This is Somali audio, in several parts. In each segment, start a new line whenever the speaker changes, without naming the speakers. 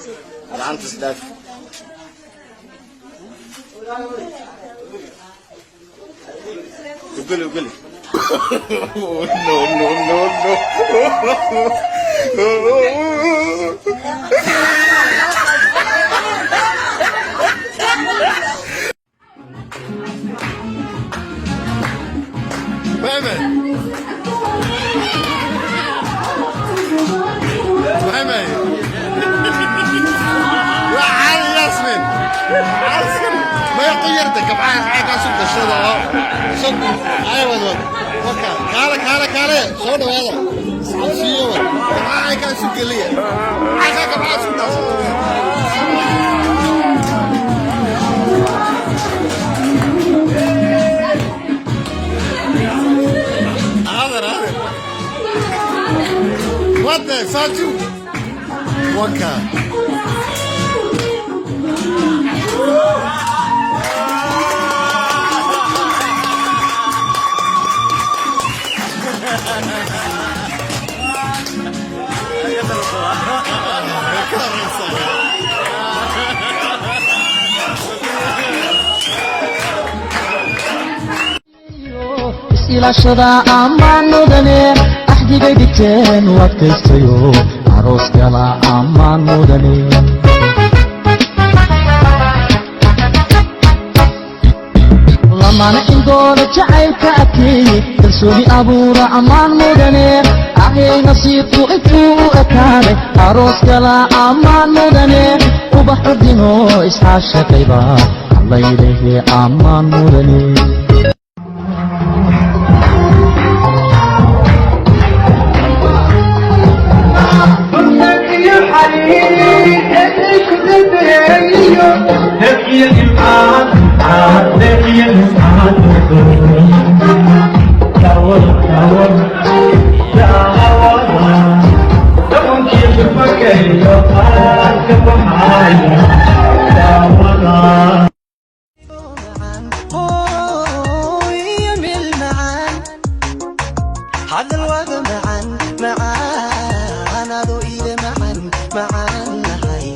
Gacanta isdhaaf. Ugeli, ugeli.
No, no, no, no.
Mehmet. Mehmet. Waa caadi Yasmin. Caadi ma qoyarta kabcaha maxaa kaa soo gashada oo soo ay wado marka kaale kaale kaale soo dhawaada isqabsiyo wa kabcaha kaa soo geliya maxaa kabcaha soo daasatay. Adeer, adeer. What the Sanju? Waka. Ka horeysa.
Is-ilaashada ammaan mudane, axdigay dhigteen u adkaystayo, aroos gala ammaan mudane. Lamana indooda jacaylka adkeeye, kalsooni abuura ammaan mudane. Ahyay nasiibku intuu u ekaaday, aroos gala ammaan mudane. Ubax curdino iscaashaqayba allaylehe ammaan mudane.
Hadal wada macaan macaan adoo ila macaan macaan lahay.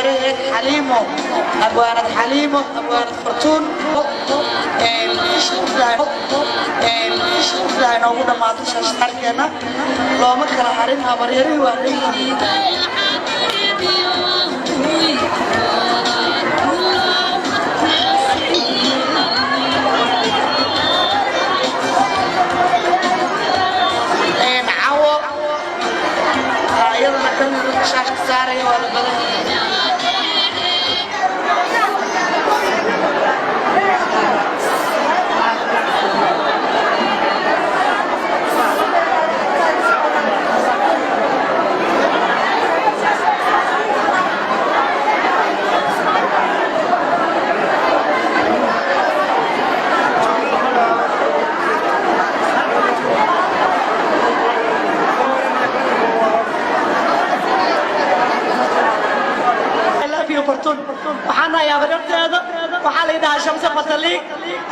Habaryaraheed Xaliimo, abwaanad Xaliimo, abwaanad Fartuun, sidaa inoogu dhammaato shaashtaarkeena looma kala harin. Habaryarihii waa dhan. Cawo iyadana kamid dadka shaashka saaraya waa la badan yahay.
I love you, Fartuun. Waxaan nahay habaryarteeda. Waxaa la yidhahaa Shamse Fataliig.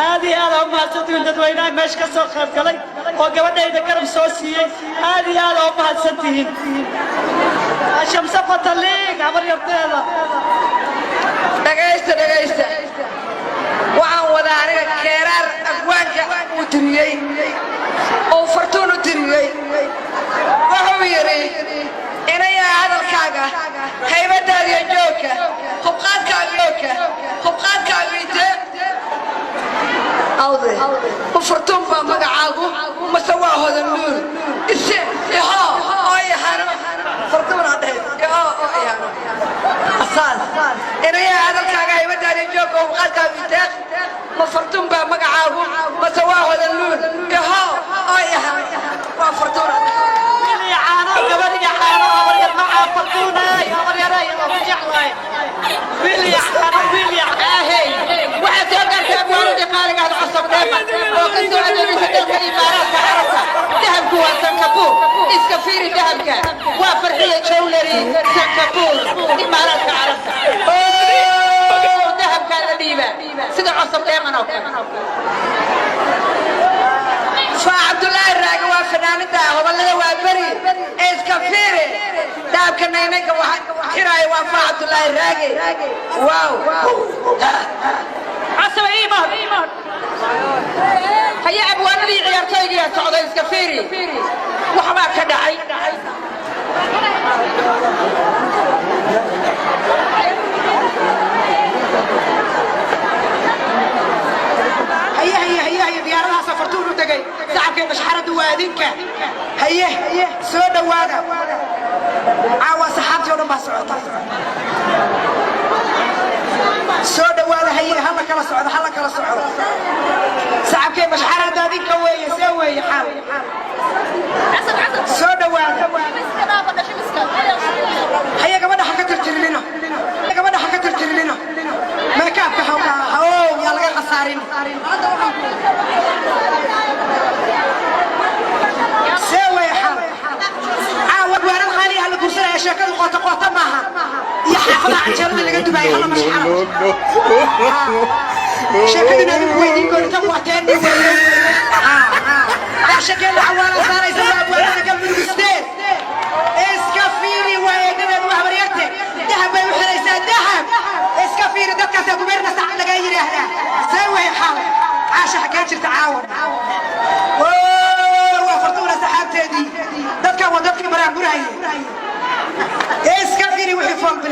Aad iyo aad aa u mahadsantihiin dadweynaha meesha ka soo qayb galay oo gabadhayda garab soo siiyey. Aad iyo aad aa u mahadsantihiin. Shamse Fataliig, habaryarteeda.
Dhagaysta, dhagaysta, waxaan wadaa aniga keeraar abwaanka uu tiriyey oo Fartuun u tiriyey. Wuxuu yidhi: inayaa hadalkaaga, haybadaada iyo joogka, hubqaadkaaga joogka, hubqaadkaaga intee awde ma Fartuun baa magacaagu mase waa Hodan Nuur? Ise ihoo oo ihano Fartuun aa dhahays, ihoo oo ihano asaas. Inayaa hadalkaaga, haybadaada iyo joogka, hubqaadkaaga intee, ma Fartuun baa magacaagu mase waa Hodan Nuur? Ihoo oo ihano waa Fartuun.
Wiil iyo caano, gabadh iyo caano, habaryar macaa Fartuunay, habaryaray waa ku jeclahay. Wiil iyo caano, wiil iyo
Ahey, waxaa soo gaartay abwaaradii qaaliga ah Cusub Dheeman oo ka soo adeegaysa dalka Imaaraadka Carabta. Dahabku waa Sankabuur, iska fiiri dahabka. Waa Farxiya Jewellery, Sankabuur, Imaaraadka Carabta. Oo dahabkaa la dhiiba sida Cusub Dheeman oo kale. Faa Cabdullaahi Raage waa fanaanida hobolada waa beri ee iska fiiri dahabka. Naynanka waxa xiraaya waa Faa Cabdullaahi Raage. Wow.
Casaba iimaan.
Haya, abwaanadii ciyaartooygiyaa socday, iska fiiri, waxbaa ka dhacay.
Haye, haye, haye, haye, diyaaradaha Fartuun u degay. Sacabkay mashxaradu waa adinka. Haye, soo dhowaada. Caawa saxaabtii oo dhan baa socota. Soo dhowaada. Haye, hala kala socdo, hala kala socdo. Sacabkay mashxaradu adinka weeye. See weeye xaal? Soo dhowaada. Haye, gabadha ha ka tirtirinina, gabadha ha ka tirtirinina meekaabka. Ha yaa laga khasaarin. See weeye xaal? Caawa weerar qaaliya la guursanaya. Sheekadu qoota qoota maaha iyo xaafadaha canjeerada laga dubaayay. Hala mashxara. Sheekaduna adigu weydiin goonita waateeni weeye. Sheekeena cawaala saaraysa waa abwaanada Galmudug State. Iska fiiri, waa eedadeedu, waa habaryarte. Dahab bay u xiraysaa, dahab. Iska fiiri dadkaas gumeerna sac laga yidhaahdaa. See way xaal? Caasha xagee jirta caawan? Waa Fartuuna saxaabteedii. Dadkan waa dadkii baraanburayay. Iska fiiri wixii fool.